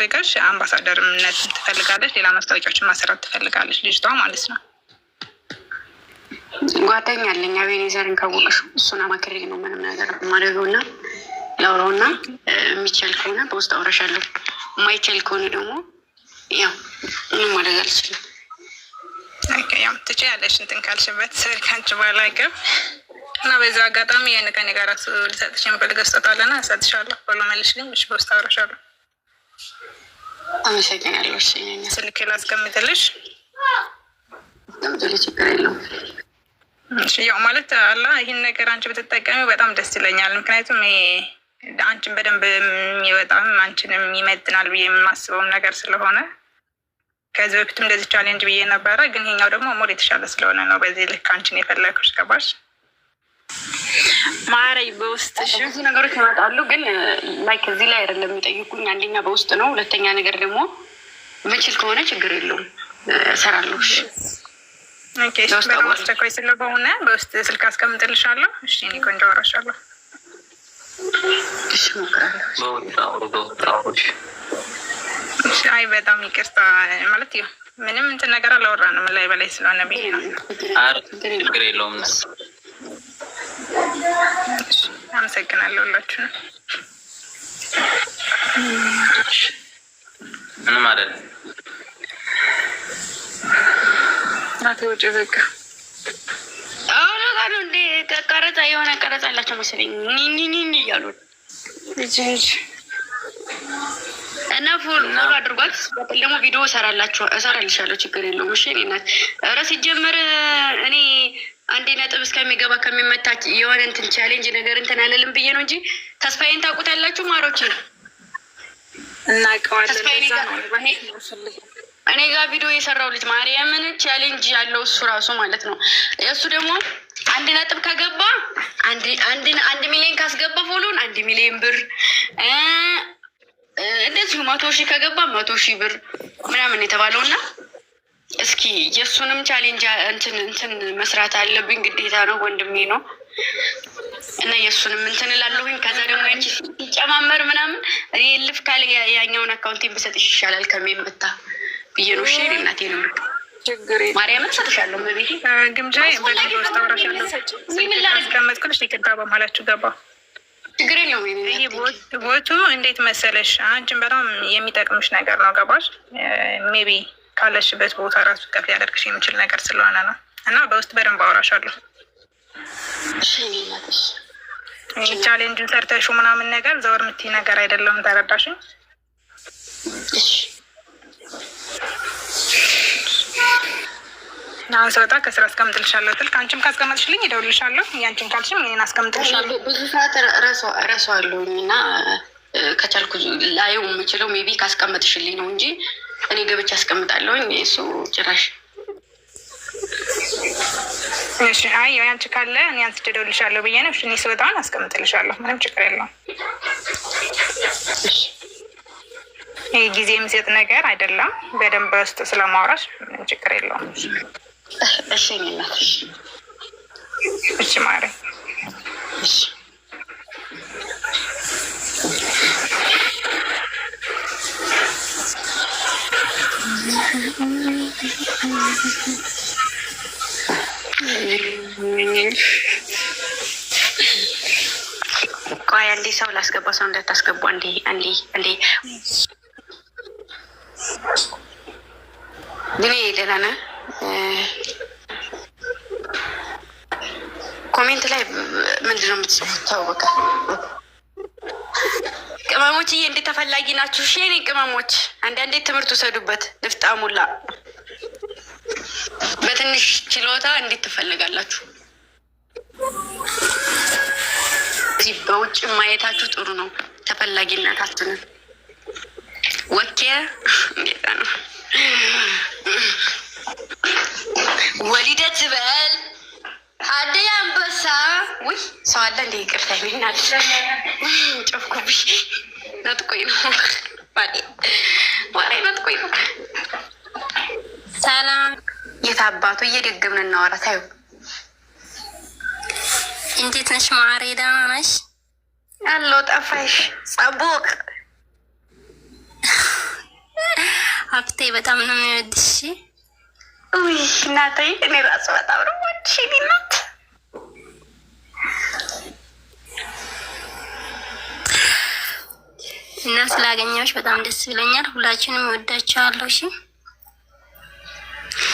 አስመርቀሽ አምባሳደርነት ትፈልጋለች። ሌላ ማስታወቂያዎችን ማሰራት ትፈልጋለች ልጅቷ ማለት ነው። ጓደኛ አለኝ አቤኔዘርን ካወቅሽው እሱን አማክሬ ነው ምንም ነገር የማደርገው እና ላውራው እና የሚቻል ከሆነ በውስጥ አውራሻለሁ፣ የማይቻል ከሆነ ደግሞ ያው ምንም ማድረግ አልችልም። ያው ትችያለሽ እንትን ካልሽበት ከአንቺ በኋላ አይቀርም እና በዚሁ አጋጣሚ ያን ከኔ ጋር ራሱ ልሰጥሽ የምፈልገው ስጦታ አለና እሰጥሻለሁ። follow መልሽልኝ። እሺ፣ በውስጥ አውራሻለሁ። አመሰግናለሁ። እሺ፣ ስልክ ላስቀምጥልሽ። አስቀምጥልኝ፣ ችግር የለውም። ያው ማለት አላ ይህን ነገር አንቺ ብትጠቀሚው በጣም ደስ ይለኛል። ምክንያቱም አንቺን በደንብ የሚወጣም አንቺንም ይመጥናል ብዬ የማስበውም ነገር ስለሆነ ከዚህ በፊትም እንደዚህ challenge ብዬ ነበረ፣ ግን ይሄኛው ደግሞ more የተሻለ ስለሆነ ነው በዚህ ልክ አንቺን የፈለግኩሽ። ገባሽ? ማረይ በውስጥ ብዙ ነገሮች ይመጣሉ፣ ግን like እዚህ ላይ አይደለም የሚጠይቁኝ። አንደኛ በውስጥ ነው፣ ሁለተኛ ነገር ደግሞ ምችል ከሆነ ችግር የለውም እሰራለሁ። በጣም አስቸኳይ ስለሆነ በውስጥ ስልክ አስቀምጥልሻለሁ። እሺ፣ እኔ ቆንጆ አወራሻለሁ። እሺ፣ እሞክራለሁ። አይ በጣም ይቅርታ ማለት ይኸው ምንም እንትን ነገር አላወራንም ላይ በላይ ስለሆነ ብዬ ነው። ችግር የለውም። አመሰግናለሁ ሁላችሁ ነው። ምንም አይደለም። ናቴ ውጭ በቃ አሁን ነው እንዴ? ቀረጻ የሆነ ቀረጻ አላቸው መሰለኝ ኒኒኒ እያሉ እና follow አድርጓት። ደግሞ ቪዲዮ እሰራልሻለሁ፣ ችግር የለውም። እሺ እኔ እናት ኧረ ሲጀመር እኔ አንዴ ነጥብ እስከሚገባ ከሚመታ የሆነ እንትን challenge ነገር እንትን አለልም ብዬ ነው እንጂ ተስፋዬን ታውቁታላችሁ ማሮች? እናውቀዋለን። እኔ ጋር ቪዲዮ የሰራው ልጅ ማርያምን challenge ያለው እሱ ራሱ ማለት ነው። እሱ ደግሞ አንድ ነጥብ ከገባ 1 ሚሊዮን ካስገባ follow ን 1 ሚሊዮን ብር፣ እንደዚሁ 100,000 ከገባ 100,000 ብር ምናምን የተባለው እና እስኪ የእሱንም challenge እንትን እንትን መስራት አለብኝ ግዴታ ነው፣ ወንድሜ ነው እና የእሱንም እንትን እላለሁኝ። ከዛ ደግሞ ያንቺ ሲጨማመር ምናምን እኔ ልፍ ካለ ያኛውን account ኤን ብሰጥሽ ይሻላል ከሚመታ ብዬ ነው። እሺ እናቴ ነው ማርያምን እሰጥሻለሁ። መቤቴ ግምጃ በደንብ ውስጥ አወራሻለሁ። አስቀመጥኩልሽ። ይቅርታ በመሀላችሁ ገባ። ችግር የለውም። ይህ bot ኡ እንዴት መሰለሽ አንቺን በጣም የሚጠቅምሽ ነገር ነው። ገባሽ? Maybe ካለሽበት ቦታ ራሱ ከፍ ሊያደርግሽ የሚችል ነገር ስለሆነ ነው። እና በውስጥ በደንብ አወራሻለሁ። challenge ን ሰርተሹ ምናምን ነገር ዘወር የምትይ ነገር አይደለም። ተረዳሽኝ? አሁን ስወጣ ከስራ አስቀምጥልሻለሁ ስልክ። አንቺም ካስቀመጥሽልኝ እደውልልሻለሁ። ያንቺን ካልሽም እኔን አስቀምጥልሻለሁ። ብዙ ሰዓት እረሳዋለሁኝ እና ከቻልኩ ላየው የምችለው maybe ካስቀመጥሽልኝ ነው እንጂ እኔ ገብቼ አስቀምጣለሁኝ። እሱ ጭራሽ እሺ። አይ ያንቺ ካለ እኔ አንስቼ እደውልልሻለሁ ብዬ ነው። እሺ እኔ ስወጣ አስቀምጥልሻለሁ። ምንም ችግር የለውም። ይህ ጊዜ የሚሰጥ ነገር አይደለም። በደንብ ውስጥ ስለማውራሽ ምንም ችግር የለውም። እሺ እናት። እሺ ማሬ። እሺ። ቆይ አንዴ ሰው ላስገባ። ሰው እንዳታስገቡ። አንዴ አንዴ አንዴ። ግን ደህና ነህ? Comment ላይ ምንድን ነው የምትጽፉት? ተው በቃ ቅመሞችዬ፣ እንዴት ተፈላጊ ናችሁ? እሺ የእኔ ቅመሞች፣ አንዳንዴ ትምህርት ውሰዱበት። ንፍጣሙላ በትንሽ ችሎታ እንዴት ትፈልጋላችሁ? እዚህ በውጭ ማየታችሁ ጥሩ ነው። ተፈላጊነታችንን ወኬ እንዴት ነው ወሊደት በል አደይ አንበሳ። ውይ ሰው አለ እንደ ይቅርታ ይናል ጨፍኩብሽ። ነጥቆኝ ነው ማሬ ነጥቆኝ ነው። ሰላም የት አባቱ እየደገምን እናወራ። ታዩ እንዴት ነሽ ማሬ? ደህና ነሽ? አለው ጠፋሽ። ጸቡቅ ሀብቴ በጣም ነው የሚወድሽ። ውይ እናቴ፣ እኔ ራሱ በጣም ነው የምወድሽ የእኔ እናት። እና ስላገኘሁሽ በጣም ደስ ብሎኛል። ሁላችንም እወዳችኋለሁ። እሺ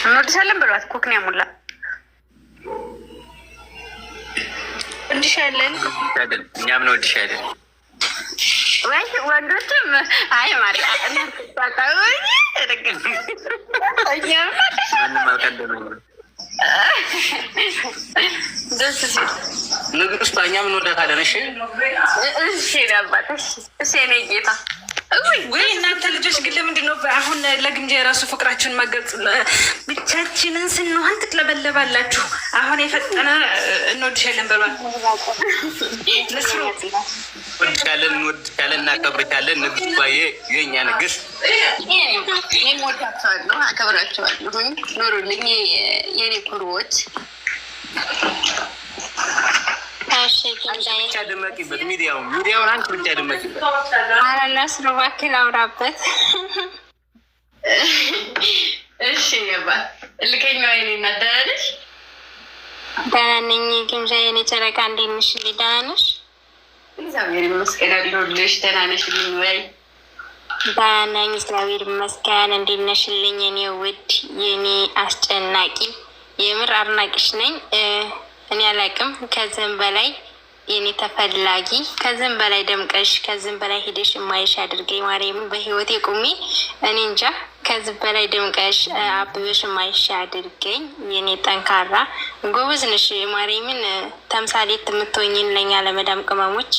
እንወድሻለን ብሏት ኮክን ያሙላ እንወድሻለን። እኛም እንወድሻለን። ወይ ወንዶችም አይ ማሪ ማንም አልቀደመኝም። ደስ ሲል ንግስቷ እኛም እንወዳታለን። እሺ እሺ አባት እሺ የእኔ ጌታ ወይ እናንተ ልጆች ግን ለምንድን ነው አሁን ለግምጃ የራሱ ፍቅራችሁን መገልጽ? ብቻችንን ስንሆን ትቅለበለባላችሁ። አሁን የፈጠነ እንወድሻለን በሏል። እንወድሻለን፣ እንወድሻለን፣ እናከብርሻለን። ንግስቷዬ፣ የእኛ ንግስት። እኔም ወዳቸዋለሁ፣ አከብራቸዋለሁ። ኑሩልኝ የኔ ኩሩዎች። እሺ አንቺ ብቻ ድመቂበት፣ ሚዲያውን አንቺ ብቻ ድመቂበት። ኧረ እነሱ እባክህ ላውራበት። እሺ ገባት እልከኛዋ የኔ እናት ደህና ነሽ? ደህና ነኝ ግምጃ የኔ ጨረቃ፣ እንዴት ነሽ? ደህና ነሽ? እግዚአብሔር ይመስገን አለሁልሽ። ደህና ነሽልኝ ወይ? ደህና ነኝ እግዚአብሔር ይመስገን። እንዴት ነሽልኝ የኔ ውድ የኔ አስጨናቂ? የምር አድናቂሽ ነኝ። እኔ አላቅም ከዚህም በላይ የኔ ተፈላጊ፣ ከዚህም በላይ ደምቀሽ፣ ከዚህም በላይ ሄደሽ የማይሽ አድርገኝ ማርያምን። በህይወቴ ቁሜ እኔ እንጃ ከዚህ በላይ ደምቀሽ አብበሽ የማይሽ አድርገኝ የኔ ጠንካራ ጎበዝ ነሽ። ማርያምን ተምሳሌት የምትሆኝን ለኛ ለመዳም ቅመሞች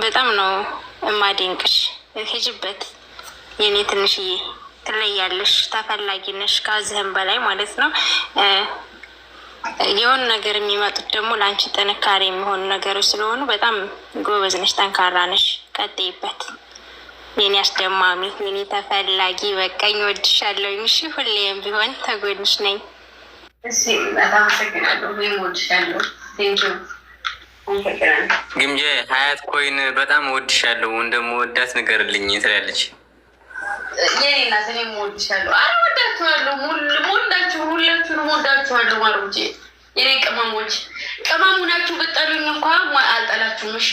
በጣም ነው እማደንቅሽ። ሂጅበት የኔ ትንሽዬ፣ ትለያለሽ፣ ተፈላጊ ነሽ ከዚህም በላይ ማለት ነው። የሆኑ ነገር የሚመጡት ደግሞ ለአንቺ ጥንካሬ የሚሆኑ ነገሮች ስለሆኑ በጣም ጎበዝ ነሽ፣ ጠንካራ ነሽ። ቀጥይበት የኔ አስደማሚ፣ የኔ ተፈላጊ። በቃኝ፣ እወድሻለሁ። እሺ፣ ሁሌም ቢሆን ተጎንሽ ነኝ። እሺ በጣም አመሰግናለሁ። እኔም እወድሻለሁ። Thank you አመሰግናለሁ። ግምጃ ሀያት ኮይን በጣም እወድሻለሁ፣ እንደምወዳት ንገርልኝ ትላለች። የኔ እናት እኔም እወድሻለሁ። ኧረ እወዳችኋለሁ፣ ሁላችሁ ሁላችሁንም እወዳችኋለሁ። ማሮቼ የኔ ቅመሞች፣ ቅመሙ ናችሁ። ብጠሉኝ እንኳ አልጠላችሁም። እሺ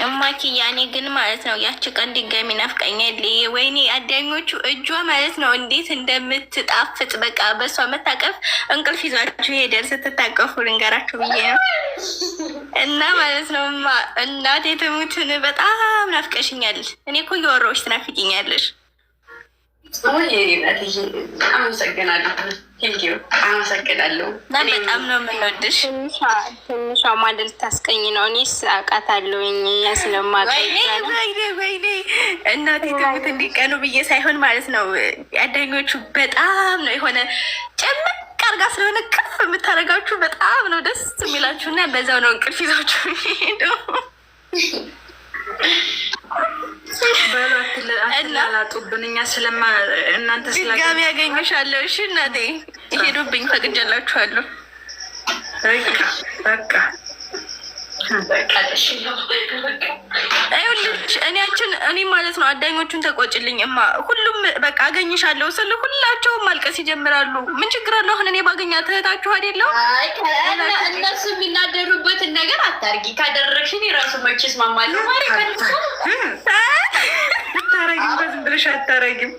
እማኪ ያኔ ግን ማለት ነው ያቺ ቀን ድጋሚ ናፍቀኛል። ወይኔ አዳኞቹ እጇ ማለት ነው እንዴት እንደምትጣፍጥ በቃ በእሷ መታቀፍ እንቅልፍ ይዟችሁ ይሄዳል። ስትታቀፉ ልንገራችሁ ብዬ ነው። እና ማለት ነው እማ እናቴ ትሙትን በጣም ናፍቀሽኛል። እኔ እኮ እያወራሁሽ ትናፍቂኛለሽ። ወይ የኔ እናት አመሰግናለሁ። Thank you አመሰግናለሁ። እና በጣም ነው የምንወድሽ። ትንሿ ማደል ታስቀኝ ነው። እኔስ አውቃታለሁኝ ስለማውቅ ወይኔ ወይኔ እናቴ ትሙት እንዲቀኑ ብዬ ሳይሆን ማለት ነው አዳኞቹ በጣም ነው የሆነ ጨምቅ አርጋ ስለሆነ ቅፍ የምታደርጋችሁ በጣም ነው ደስ የሚላችሁ እና በዛው ነው እንቅልፍ ይዛችሁ የሚሄደው። በሉ አትላላጡብን። እኛ ስለማ እናንተ ድጋሚ ያገኙሻለሁ። እሺ እናቴ ሄዱብኝ፣ ፈቅጄላችኋለሁ። በቃ በቃ ይኸውልሽ እኔያችን እኔ ማለት ነው አዳኞቹን ተቆጭልኝ እማ። ሁሉም በቃ አገኝሻለሁ ስል ሁላቸውም ማልቀስ ይጀምራሉ። ምን ችግር አለው አሁን እኔ ባገኛት እህታችሁ አይደለሁ? እነሱ የሚናደሩበትን ነገር አታርጊ። ካደረግሽን የራሱ መቼ እስማማለሁ። አታረጊም፣ በዝም ብለሽ አታረጊም።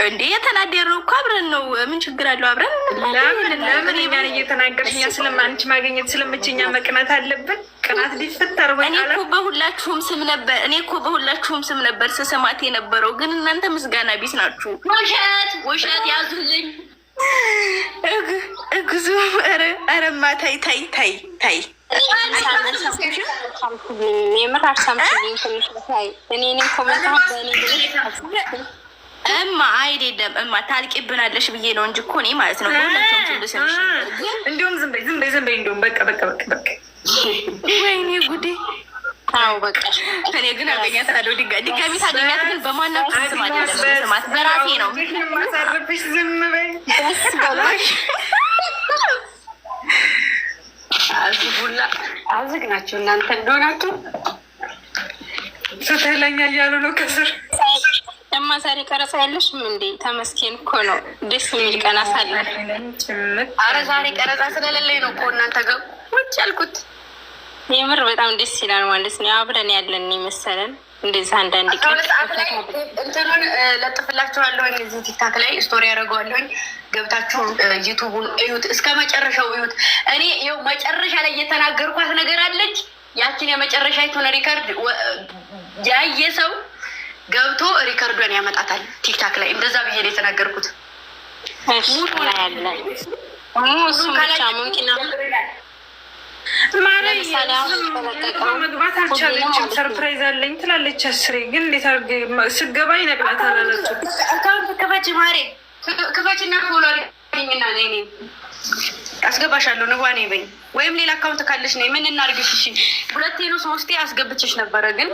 እንዴ የተናደርነው እኮ አብረን ነው። ምን ችግር አለው? አብረን ለምን ለምን እኛን እየተናገርሽ እኛ ስለማንች ማግኘት ስለምችኛ መቅናት አለብን። ቅናት ሊፈጠር ወይ እኔ እኮ በሁላችሁም ስም ነበር እኔ እኮ በሁላችሁም ስም ነበር ስሰማት የነበረው፣ ግን እናንተ ምስጋና ቢስ ናችሁ። ውሸት ውሸት ያዙልኝ። እግዚኦ! ኧረ ኧረማ ተይ ተይ ተይ ተይ። እማ አይደለም እማ ታልቂብናለሽ ብዬ ነው እንጂ እኮ እኔ ማለት ነው በሁላችሁም ስም ልስምሽ ነበር። እንዲሁም ዝም በይ ዝም በይ ዝም በይ። እንዲሁም በቃ በቃ በቃ በቃ። ወይኔ ጉዴ! አዎ በቃ እኔ ግን አገኛታለሁ። ድጋሚ ሳገኛት ግን በማናችሁ ስም አይደለም ስማት በራሴ ነው። ማሳረፍሽ ዝም በይ። አዝጉላ አዝግ ናቸው እናንተ እንደሆናችሁ። ፍትህ እያሉ ነው ከስር። እማ ዛሬ ቀረጻ ያለሽም እንዴ? ተመስገን እኮ ነው። ደስ የሚል ቀን አሳለፍ። አረ ዛሬ ቀረጻ ስለሌለኝ ነው እኮ እናንተ ጋር ውጭ ያልኩት። የምር በጣም ደስ ይላል ማለት ነው። አብረን ያለን የመሰለን እንደዚህ አንዳንድ ቀን ሰዓት ላይ እንትኑን ለጥፍላችኋለሁኝ እዚህ ቲክታክ ላይ story ያደርገዋለሁኝ። ገብታችሁ ዩቱቡን እዩት፣ እስከ መጨረሻው እዩት። እኔ ይኸው መጨረሻ ላይ እየተናገርኳት ነገር አለች። ያችን የመጨረሻይቱን record ያየ ሰው ገብቶ record ዷን ያመጣታል ቲክታክ ላይ። እንደዛ ብዬ ነው የተናገርኩት። ያለን እሱም ብቻ ሙምኪና መግባት አልቻለችም። Surprise አለኝ ትላለች አስሬ፣ ግን እንዴት አድርጌ ስገባ ይነቅላታል አለችው። Account ክፈች ማሬ፣ ክፈችና follow አድርጊኝና ነይ፣ እኔ አስገባሻለሁ። ንቧ ነይ በይኝ፣ ወይም ሌላ account ካለሽ ነይ። ምን እናድርግሽ? እሺ ሁለቴ ነው ሶስቴ አስገብቼሽ ነበረ፣ ግን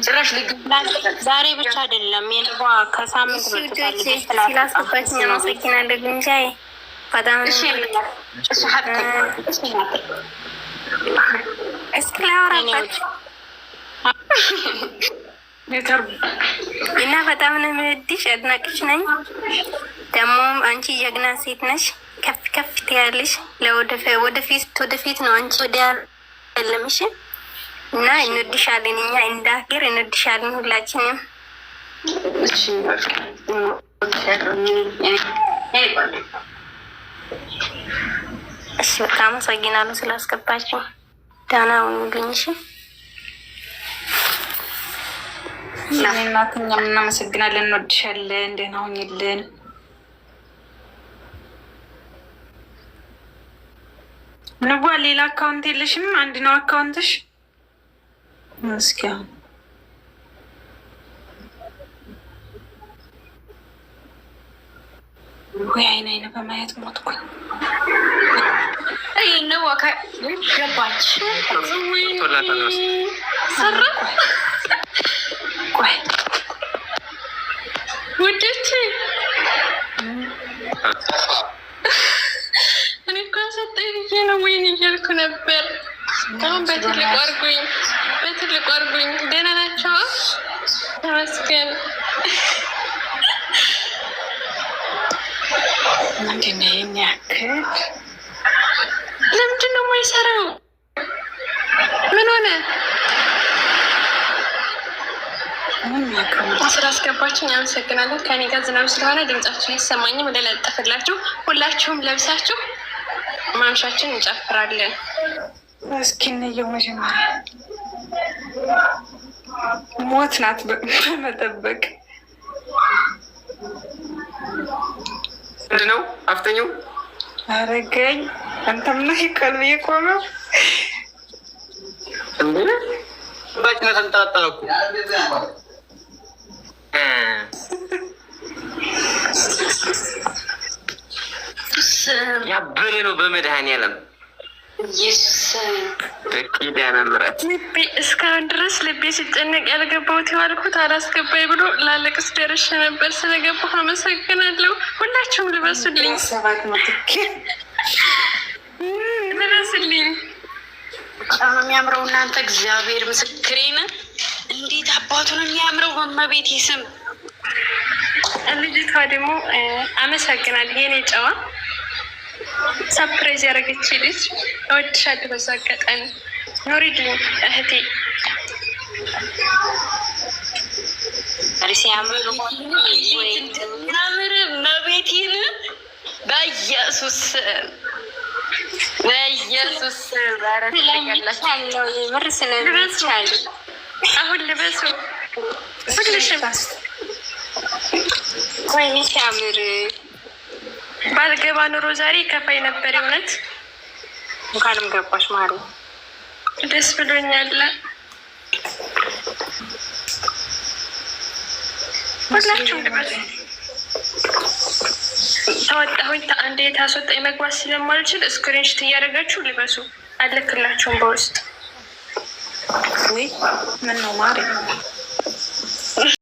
ጭራሽ ልግ ዛሬ ብቻ አይደለም የንቧ ከሳምንት ስላስገባችኝ አመሰግናለሁ። ግምጃዬ በጣም እስኪ ላውራበት እና በጣም ነው የምወድሽ፣ አድናቂሽ ነኝ። ደግሞ አንቺ ጀግና ሴት ነሽ፣ ከፍ ከፍ ትያለሽ። ወደፊት ወደፊት ነው አንቺ ወዲያ አይደለም። እሺ እና እንወድሻለን፣ እኛ እንደ ሀገር እንወድሻለን ሁላችንም። እሺ በጣም አመሰግናለሁ ስላስገባችሁ። ደህና ሁኑልኝ። እሺ እናት እኛም እናመሰግናለን፣ እንወድሻለን። ደህና ሁኝልን። ንቧ ሌላ account የለሽም? አንድ ነው account ሽ? እስኪ አሁን ወይ አይን አይን በማየት ሞትኩኝ። ገባች ሰራ ቆይ ውዶቼ እኔ እኮ ሰጠኝ ብዬ ነው ወይን እያልኩ ነበር። አሁን በትልቁ አድርጉኝ፣ በትልቁ አድርጉኝ። ደህና ናቸው፣ ተመስገን። ምንድን ነው ይሄን ያክል? ለምንድን ነው የማይሰራው? ምን ሆነ? ስላስገባችሁኝ አመሰግናለሁ። ከኔ ጋር ዝናብ ስለሆነ ድምጻችሁ አይሰማኝም። ልለጥፍላችሁ። ሁላችሁም ለብሳችሁ ማምሻችን እንጨፍራለን። እስኪ እንየው። መጀመሪያ ሞት ናት በመጠበቅ ምንድን ነው አፍተኛው አረገኝ። አንተም ነህ ቀልብ የቆመው ባጭነ ተንጠለጠለ እኮ ያበደ ነው። በመድኃኒዓለም በኪዳነ ምሕረት ልቤ እስካሁን ድረስ ልቤ ሲጨነቅ ያልገባሁት የዋልኩት አላስገባኝ ብሎ ላለቅስ ደርሼ ነበር። ስለገባሁ አመሰግናለሁ። ሁላችሁም ልበሱልኝ፣ ልበሱልኝ። በጣም ነው የሚያምረው። እናንተ እግዚአብሔር ምስክሬን፣ እንዴት አባቱ ነው የሚያምረው። በመቤቴ ስም ልጅቷ ደግሞ አመሰግናለሁ የኔ ጨዋ surprise ያደረገች ልጅ እወድሻለሁ። በዛ አጋጣሚ ኖሪልኝ እህቴ። ሲያምር እንደሚያምር መቤቴን በኢየሱስ በኢየሱስ ስለሚቻል ነው የምር ስለሚቻል። አሁን ልበሱ ሁልሽም። ወይኔ ሲያምር! ባልገባ ኑሮ ዛሬ ከፋይ ነበር። የእውነት እንኳንም ገባሽ ማሪ፣ ደስ ብሎኛል። ሁላችሁም ልበሱ። ተወጣሁኝ አንዴ ታስወጣኝ መግባት ስለማልችል screenshot እያደረጋችሁ ልበሱ። አልክላችሁም በውስጥ ወይ ምን ነው ማሪ